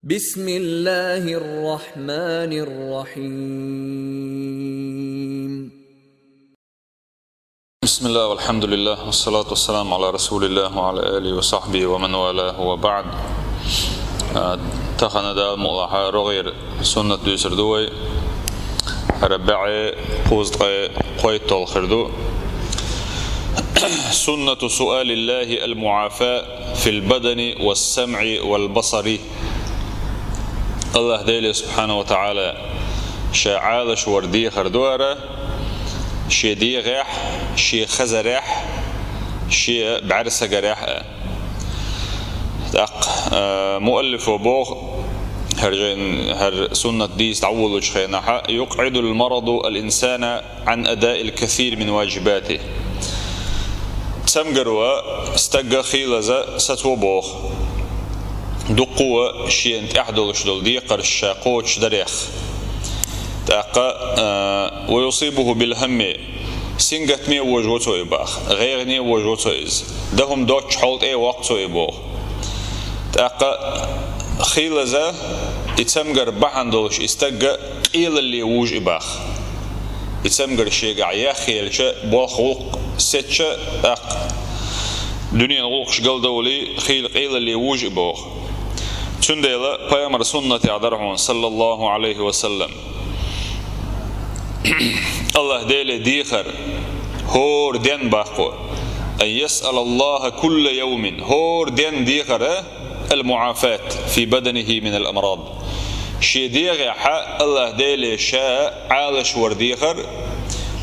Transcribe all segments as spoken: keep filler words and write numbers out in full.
بسم الله الرحمن الرحيم. بسم الله والحمد لله والصلاة والسلام على رسول الله وعلى آله وصحبه ومن والاه وبعد. А, тахана Дала мукъ лахь рогӀера суннат дуьйцур ду вай. ХӀара бӀе кхузткъе кхойтталгӀа хир ду. سنة سؤال الله المعافاة في البدن والسمع والبصر. АллахӀ Деле субхьанаху ва тагӀала Ша Ӏалашвар дехар ду хӀара, Шен дегӀехь, Шен хазарехь, Шен бӀаьрсагарехь а. ТӀаккха, а, муаллифо боху, хӀара жайн, хӀара суннат дийца дӀаволучу хенахь: يقعد المرض الإنسان عن أداء الكثير من واجباته. Цамгаро стаг хийлаза сацо боху, дуккха а шена тӀехь долуш долу декхарш ша кхочушдарех. ТӀаккха, а, ويصيبه بالهم, сингаттаме вожаво цо и боху, гӀайгӀане вожаво цо иза, дан хӀума доцчу хьоле тӀе а воккху цо и боху. ТӀаккха хийлаза и цамгар бахьана долуш и стаг къелалле вужу и боху. И цамгар шегахь яхъелча, болх, гӀуллакх сецча, тӀаккха дуьненан гӀуллакхаш галдовлий, хийла къелалле вужу и боху. Цундела Пайхамаран суннатехь дара хьуна, саллаллаху Ӏалайхи ва саллам, АллахӀ Деле дехар хӀора денна боху: أن يسأل الله كل يوم, хӀора денна дехар а, المعافاة في بدنه من الأمراض. Шен дегӀехь АллахӀ Деле ша Ӏалашвар дехар,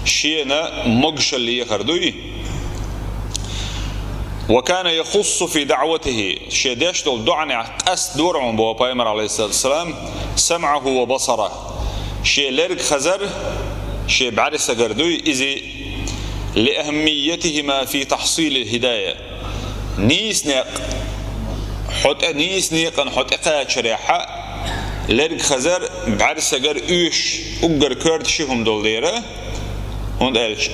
шена могушалла ехар дуй. وكان يخص في دعوته, шен деш долу доӀанехь къастадора хьуна боху Пайхамар, Ӏалайхиссалату вассалам, سمعه وبصره, шен лерг хазар, шен бӀаьрсагар дуй иза, لأهميتهما في تحصيل الهداية. Нийса некъ хьо тӀе, нийса некъана хьо тӀекхачарехь, лерг хазар, бӀаьрсагар оьшуш уггар коьрта ши хӀума долу дела, хӀунда аьлча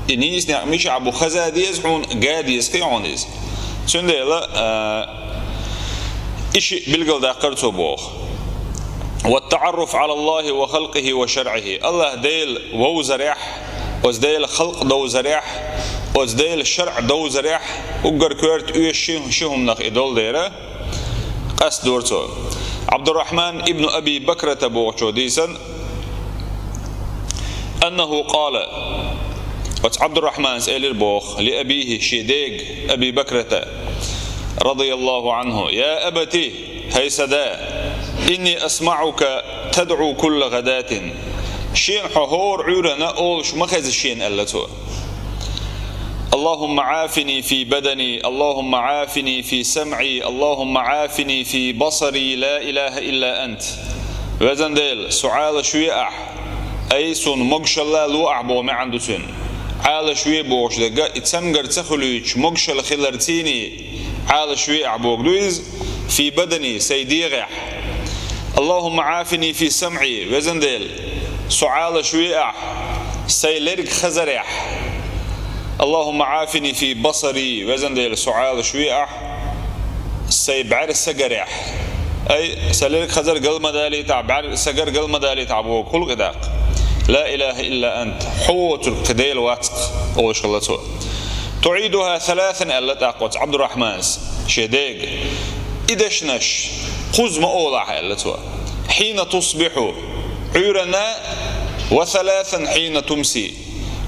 и нийса некъ мичахь бу хаза деза хьуна, га деза кхин хьуна иза. Цундела, а, и шиъ билгалдаккхара цо боху. والتعرف على الله وخلقه وشرعه. АллахӀ Дела вовзарехь, оцу Делан халкъ довзарехь, оцу Делан шарӀ довзарехь, уггар коьрта оьшуш ши, ши хӀуманах и долу дела, къастадора цо. Ӏабдуррахьман ибн Аби Бакрата бохучо дийцина, أنه قال, оцу Ӏабдуррахьманас элира боху, لأبيه, шен дега, Аби Бакрата, رضي الله عنه: يا أبت, хӀай сан да, إني أسمعك تدعو كل غداة. Шена хьо хӀора Ӏуьйранна олуш ма хеза шена, аьлла цо. اللهم عافني في بدني، اللهم عافني في سمعي، اللهم عافني في بصري، لا إله إلا أنت. Везан Дела, со Ӏалашве ахь, ай, суна могушалла ло ахь боху маьӀна ду цуьнан. Ӏалашве бохуш дерг и цамгар ца хуьлуьйтуш могушалла хиларций Ӏалашве ахь бохург ду иза, في بدني, сайн дегӀехь. اللهم عافني في سمعي, везан Дела, со Ӏалашве ахь, сайн лерг хазарехь. اللهم عافني في بصري, везан Дела, со Ӏалашве ахь, сайн бӀаьрсагарехь. Ай, сан лерг хазар гал ма далийтахь, бӀаьрсагар гал ма далийтахь боху, хӀуллакх и даккха. لا إله إلا أنت, хьо воцург кхин Дела вац-кх, олуш хилла цо. تعيدها ثلاثا, аьлла тӀаккха оцу Ӏабдуррахьманас шен дега. И дешнаш кхузза ма олахь, аьлла цо. حين تصبح, Ӏуьйранна, وثلاثا حين تمسي.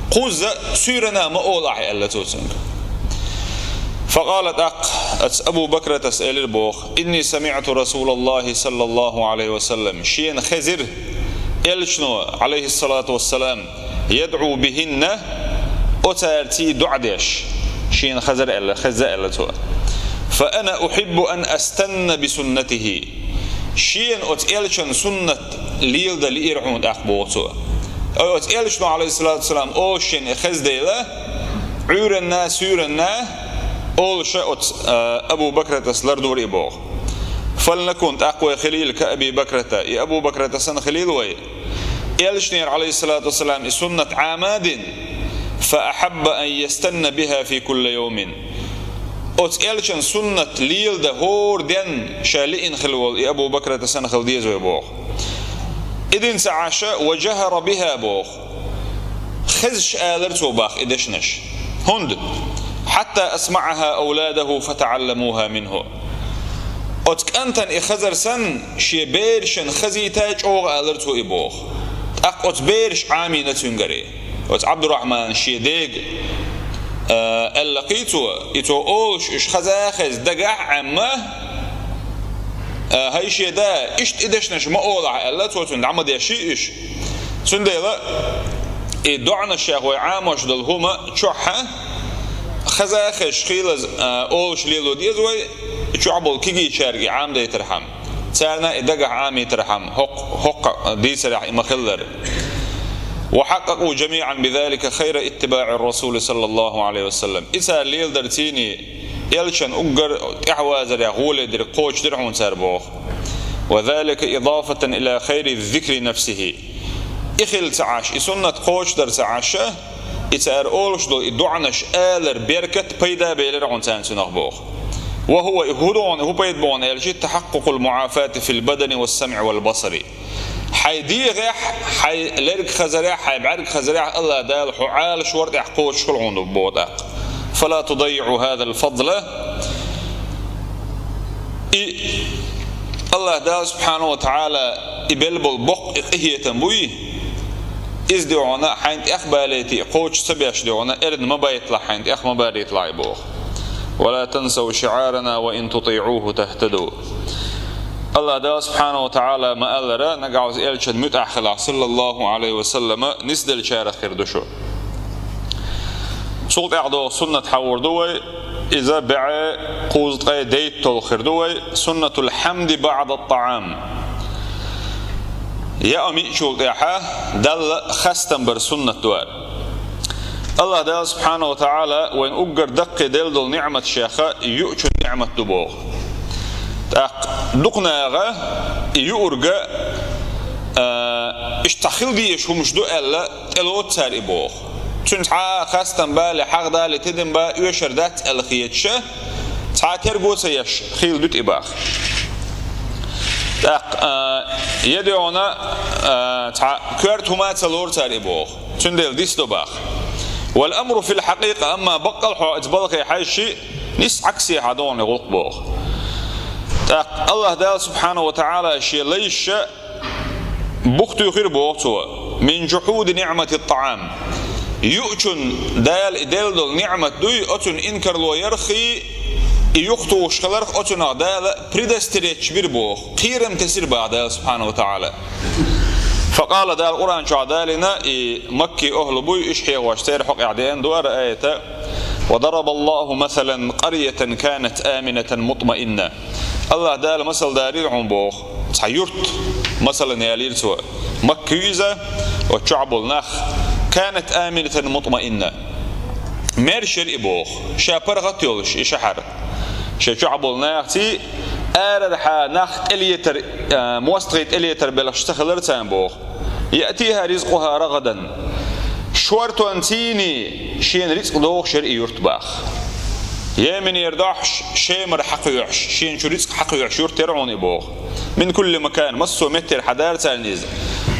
Кхузза суьйранна ма олахь, аьлла цо цуьнга. فقال, тӀаккха оцу Абу Бакратас элира боху: إني سمعت رسول الله صلى الله عليه وسلم, шена хезира Элчано, عليه الصلاة والسلام, يدعو بهن, оцаьрций доӀа деш, шена хазар аьлла, хезна аьлла цо. فأنا أحب أن أستن بسنته. Шена оцу Элчан суннат леладан лиира хьуна тӀаккха боху цо. Ой, оцу Элчано, عليه الصلاة والسلام, олуш шена хезна дела, Ӏуьйранна, суьйранна, олуш оцу, а, Абу Бакратас лардора и боху. فلنكن, тӀаккха вай хилийла كأبي بكرة, и Абу Бакратас санна хилийла вай. Элчанера, عليه الصلاة والسلام, и суннат Ӏама а дина, فأحب أن يستن بها في كل يوم. Оцу элчан суннат леладан хӀора денна ша лиъна хила волу и Абу Бакр тасана хила деза вай боху. И дина ца Ӏаш, ва жахара биха боху. Хезаш алара цо бах и дешнаш. ХӀунда? Хьатта асмаӀаха авладаху фатаӀалламуха минху. Оцу кӀантана и хазар санна, шен берашна хазийта чӀогӀа алара цо и боху. ТӀаккха оцу бераш Ӏамийна цуьнгара. Оцу Ӏабдурахьмана шен дега, а, аьлла кхийцо, и цо олуш уьш хаза а хеза дагахь а Ӏемма, а, хӀай шен да, иштта и дешнаш ма олахь аьлла, цо цунна дӀа ма деши уьш. Цундела и доӀанаш ша вай Ӏамош долу хӀума чохь а хаза а хезаш хилаза, а, олуш лело деза вай, чохь болу кегийчаьрга и Ӏамадайтархьама. Царна и дагахь Ӏамийтархьама, хӀокху, хӀокху дийцарехь и ма-хиллара. Ва хьакъакъу жамиӀан бизалика хайра иттибаӀи расули саллаллаху Ӏалайхи ва саллам. И цара леладар цийний, элчан уггар тӀаьхьавазарехь гӀоле дерг кхочушдира хьуна цара боху. Ва залика идафатан ила хайри зикри нафсихи. И хила ца Ӏаш, и суннат кхочушдар ца Ӏаш, и цара олуш долу и доӀанаш алар беркат пайда белира хьуна царна цунах боху. Ва хӀува, и хӀун ду хьуна, хӀун пайда бу хьуна аьлча, тахьаккукул муӀафати фил бадани вас самӀи вал басари. Хьайн дегӀехь, хьайн лерг хазарехь, хьайн бӀаьрг хазарехь АллахӀ Дала хьо Ӏалашвар тӀехь кхочуш хуьлу хьуна боху тӀаккха. Фала тудаййиӀу хазал фадла. И АллахӀ Дала субхьанаху ва тагӀала и белла болу боккха и къинхетам буй, иза де хьуна хьайна тӀехбалийта, кхочуш ца беш де хьуна, эрна ма байталахь, хьайна тӀех ма балийталахь и боху. Ва ла тансав шиӀарана ва ин тутиӀуху тахтаду. АллахӀ Дала субхьанаху ва тагӀала ма-аллара, нагахь ваза элчан муьтӀахь хилахь, саллаллаху Ӏалайхи ва саллама, нисделлачарах хир ду шу. Цул тӀаьхьа догӀу суннат хьахор ду вай, иза бӀе кхузткъе дейтталгӀа хир ду вай, суннатул хьамди баӀда ттаӀам. Яа миъчул тӀаьхьа Далла хастам бар суннат ду хӀара. АллахӀ Дала субхьанаху ва тагӀала вайн уггар даккхий делла долу ниӀмат шех юучун ниӀмат ду боху. ТӀаккха дукха наха и юург, а, иштта хила дезаш хӀумаш ду аьлла, тӀелоцу цара и боху. Цуьнан цхьа а хастам бале, хьагӀ дале, тидам ба, оьшар дац аьлла хеташ, цхьа а терго ца еш, хила дуьту и бах. ТӀаккха, а, я де хьуна, а, цхьа коьрта хӀума а ца лору цара и боху. Цундела дис до бах. Вал амру фил хьакъикъа, амма баккъал хьо иза балхе хьаьжчи, нис Ӏаксехьа догӀу и гӀуллакх боху. ТӀаккха АллахӀ Дала субхьанаху ва тагӀала шен лайша бух туьйхира боху цо, мин жухьуди ниӀмати ттаӀам. Юучун Дала и делла долу ниӀмат дуй, оцунна инкарло ярхий, и юхатухуш хиларх оцунах Дала предостеречь бира боху, кхерам тесира бах Дала субхьанаху ва тагӀала. Факъала, Дала Къуръан чохь далийна, и Макки охьлу буй, уьш хьехош церан хьокъехь деана ду хӀара аята: «Ва дарабаллаху масалан къарьятан канат аминатан мутмаинна». АллахӀ Дала масал далийра хьуна боху, цхьа юрт, масалан, ялийра цо. Макка ю иза, оцу чохь болу нах. Канат аминатан мутмаинна. Маьрша яра и боху, ша паргӀат йолуш и шахьар. Шен чохь болу нахаций арархьа нах тӀелетар, а, мостагӀий тӀелетар белхаш ца хилара царна боху. Яътиха ризкъуха рагъадан. Шортонцийний шена рицкъ дохуш яра и юрт бах. Йеменера дохьуш, Шемара хьакхоьхьуш, шена чу рицкъ хьакхоьхьуш юрт яра хьуна и боху. Мин кулли макан, массо а меттера хьадара царна иза.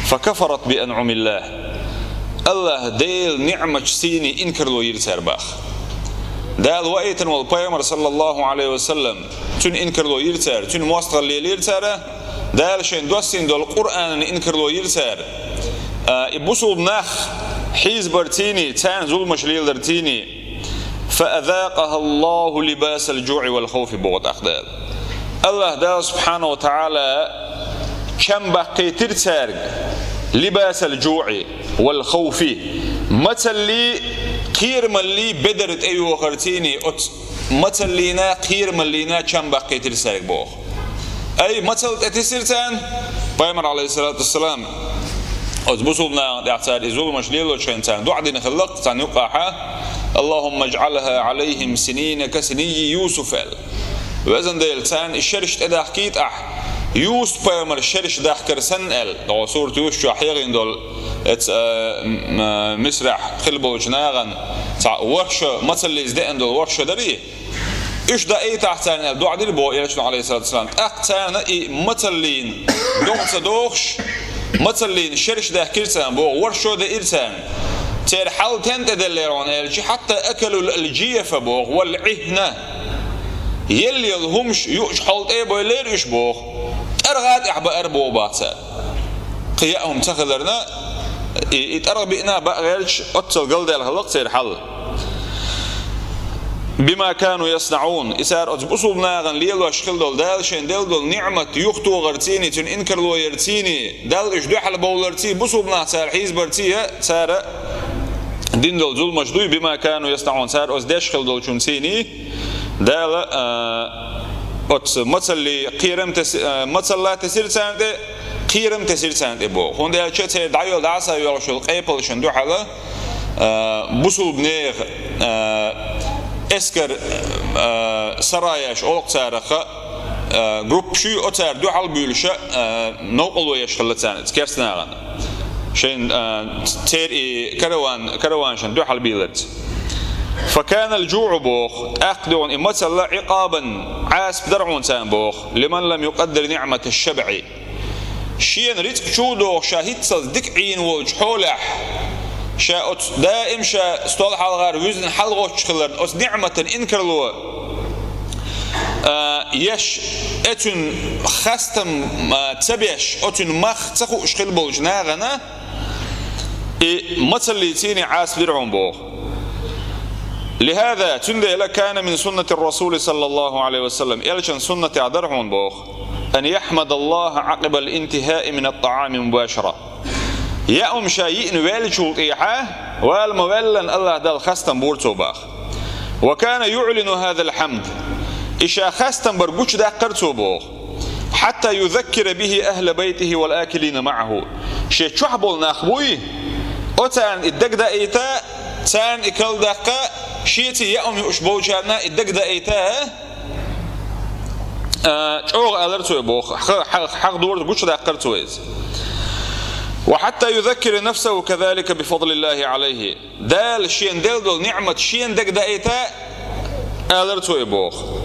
Факафарат би анъумиллах. АллахӀ Делан ниӀматаш цийний инкарло йира цара бах. Дала ваийтина волу пайхамар, саллаллаху Ӏалайхи ва саллам, цуьнан инкарло йира цара, цуьнан мостагӀалла лелийра цара, Дала шайна доссийна долу Къуръанан инкарло йира цара. А, и бусулба нах хьийзабар цийний, царна зуламаш леладар цийний. Фа азакъахаллаху либасал жуӀи вал хавфи боху тӀаккха Дала. АллахӀ Дала субхьанаху ва тагӀала чам баккхийтира цаьрга либасал жуӀи вал хавфи. Мацаллий, кхерамаллий бедар тӀейохар цийний оцу мацаллийна, кхерамаллийна чам баккхийтира цаьрга боху. Ай, мацалла тӀе тесира царна, пайхамар, алейхиссалату вассалам, оцу бусулба нахана тӀехь цара и зуламаш лелочу хенахь царна дуӀа дина хилла-кх царна юккъехьа: «Аллахумма иджӀалха Ӏалайхим синина ка синийи Юсуф», – аьлла. Везан Дела, царна и шераш тӀедахкийта ахь, Юсуп пайхамар шераш дахкар санна аьлла, догӀу сурат Юсуф чохь хьехийна долу, эца, а, м-, а, Мисрахь хилла болчу нахана цхьа ворхӀ шо, мацаллица деана долу ворхӀ шо дарий? Уьш даийтахь царна аьлла, доӀа дира боху Элчано, Ӏалайхиссалату вассалам. ТӀаккха царна и мацаллин догӀа ца дохуш, мацаллин шераш даьхкира царна боху, ворхӀ шо даира царна. Церан хьал тӀен тӀе деллера хьуна аьлча, хьатта акалул алжифа боху, вал Ӏихна. Елла-елла хӀумаш юучу хьал тӀе а бевллера уьш боху. ТӀаргӀа тӀехь баара боху бах цара. Кхин яа хӀума ца хиларна, и, и тӀаргӀа биъна баа гӀерташ, оццал галдаьлла хилла-кх церан хьал. Бима кану яснаӀун. И цара оцу бусулба нахана лелош хилла долу, Дала шайн делла долу ниӀмат юхатохарций, цуьнан инкарло ярций, Далла уьш дуьхьал бовларций, бусулба нах цара хьийзабарций, цара дина долу зуламаш дуй, бима кану яснаӀун, цара оцу деш хилла долчунций. Дала, а, оцу мацаллин кхерам тес-, а, мацалла тесира царна тӀе, кхерам тесира царна тӀе боху. ХӀунда аьлча церан дӀайолу дӀаса йолуш йолу къепалшна дуьхьала, а, бусулба нехан, а, эскар, а, сараяш олу-кх царах, а, группаш, оцара дуьхьал буьйлуша, а, новкъарло еш хилла царна, керста нахана. Шайн, а, церан и караван, караванашна дуьхьал бийларца. Факанал жуӀу боху, тӀаккха дуьйна и мацалла Ӏикъабан, Ӏазап дара хьуна царна боху, лиман лам юкъаддир ниӀматаш шабӀи. Шена рицкъ чу а дохуш, ша хӀинццалц дика Ӏийна волчу хьолехь, ша оцу даим ша стол хьалхара вуьзна хьалагӀоттуш хиларна, оцу ниӀматан инкарло, а, еш, оцуьнан хастам, а, ца беш, оцуьнан мах ца хууш хилла болчу нахана, и мацаллиций Ӏазап дира хьуна боху. ЛихӀаза, цундела, кана мин суннати расули саллаллаху Ӏалайхи ва саллам, Элчан суннатехь дара хьуна боху, ан яхьмадаллаха Ӏакъибал интихаи мин ат-тӀаӀами мубашара. Яа хӀума ша йиъна ваьллачул тӀехьа, вала ма ваьллан, АллахӀ Далла хастам бора цо бах. Ва кана юӀлину хӀазал хьамд. И ша хастам бар гучудаккхара цо боху. Хьатта юзаккира бихӀи ахӀла байтихӀи вал акилина маӀахӀу. Шен чохь болу нах буй, оцарна и дагадаийта, царна и карладаккха, шеца яа хӀума юуш болчарна и дагадаийта, а, чӀогӀа алара цо боху, хьа-, хьа-, хьаха дора гучудаккхара цо иза. Ва хьатта юзаккира нафсахӀу казалика бифадлиллахӀи Ӏалайхи. Дала шена делла долу ниӀмат шена дагадаийта, алара цо и боху.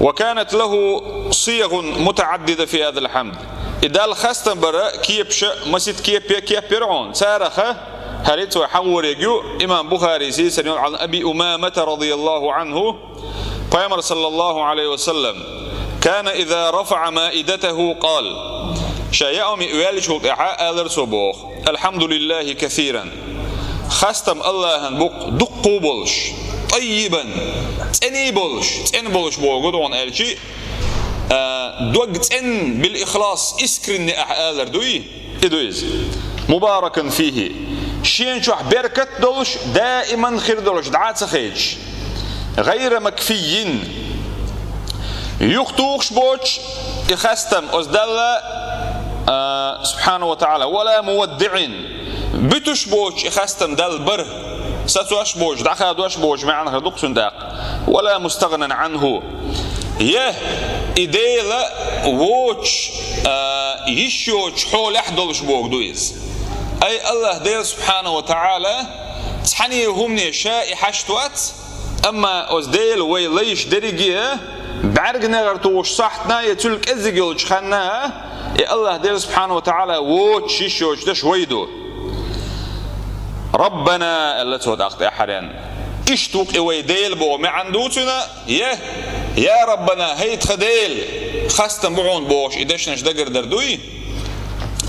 Ва канат лахӀу сиягӀун мутаӀаддида фи хӀазал хьамд. И Далла хастам бара кепаша, масийтта кеп-, кеп яра хьуна. Цараха, хӀара цо хьагӀориг ю, имам Бухарис сарнил Ӏан Аби Умамата радияллаху Ӏанху, Пайхамар саллаллаху Ӏалайхи ва саллам, кана иза рафаӀа маидатахӀу къал. Ша яа хӀума йиъна ваьллачул тӀехьа алара цо боху. Алхьамдулиллахи касиран. Хастам АллахӀан бу-кх дуккха а болуш, тӀаййибан, цӀена а болуш, цӀена болуш бохург ду хьуна аьлча, а, дог цӀена, бил ихлас, искренне ахь алар дуй, и ду иза. Мубаракан фихӀи. Шена чохь беркат долуш, даиман хир долуш, дӀа а ца хедаш. ГӀайра макфиййин. Юхатухуш боцуш и хастам оцу Далла, а, субхьанаху ва тагӀала, вала муваддиӀин. Буьтуш боцуш и хастам Далла бар. Сацош боцуш, дӀахадош боцуш маьӀна хир ду-кх цуьнан тӀаккха. Вала мустагӀнан Ӏанху. Я и Дела воцуш, а, йиш йоцуш хьолехь долуш бохург ду иза. Ай АллахӀ Дела субхьанаху ва тагӀала, цхьанне хӀумане ша и хьашт вац, амма оцу Дела вай лайш дерриге а, бӀаьрганегӀар тухуш сахьтана я цуьнан кӀеззиг йолчу ханна а, и АллахӀ Дела субхьанаху ва тагӀала воцуш йиш йоцуш дерш вай ду. Раббана, аьлла цо тӀаккха тӀаьххьаренна. Иштта ву-кх и вай Дела боху маьӀна ду цуьнан, я, я Раббана, хӀай тхан Дела, хастам бу хьуна бохуш и дешнаш дагардар дуй?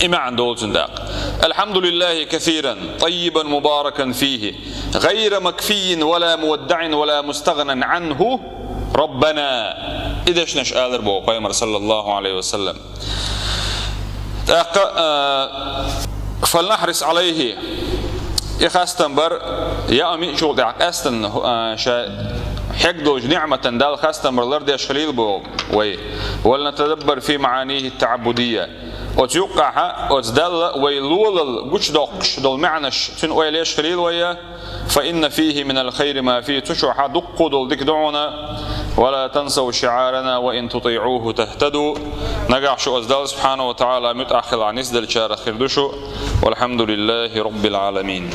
И маьӀна долу цуьнан тӀаккха. Алхьамдулиллахи касиран, тӀаййибан мубаракан фихӀи, гӀайра макфиййин вала муваддаӀин вала мустагӀнан Ӏанху, Раббана. И дешнаш алар боху Пайхамар саллаллаху Ӏалайхи ва саллам. ТӀаккха, а, фалнахьрис Ӏалайхи. И хастам бар, яа хӀума йиъначул тӀехьа къаьстина, а, ша хьегна долчу ниӀматан Далла хастам бар лардеш хилийла боху вай. Валнатадаббар фи маӀанихӀи ат-таӀаббудийя. Оцу юккъехь, оцу Далла вай лолал гучудоккхуш долу маьӀнаш цуьнан ойлеш хилийла вай, фа инна фихӀи минал хайри ма фихӀи, цу чохь дуккха долу дика ду хьуна, ва ла тансав шиӀарана, ва ин тутиӀуху тахӀтаду. Нагахь шу оцу Далла субхьанаху ва тагӀала муьтӀахь хилахь нисделлачарах хир ду шу. Валхьамдулиллахи Раббил Ӏаламин.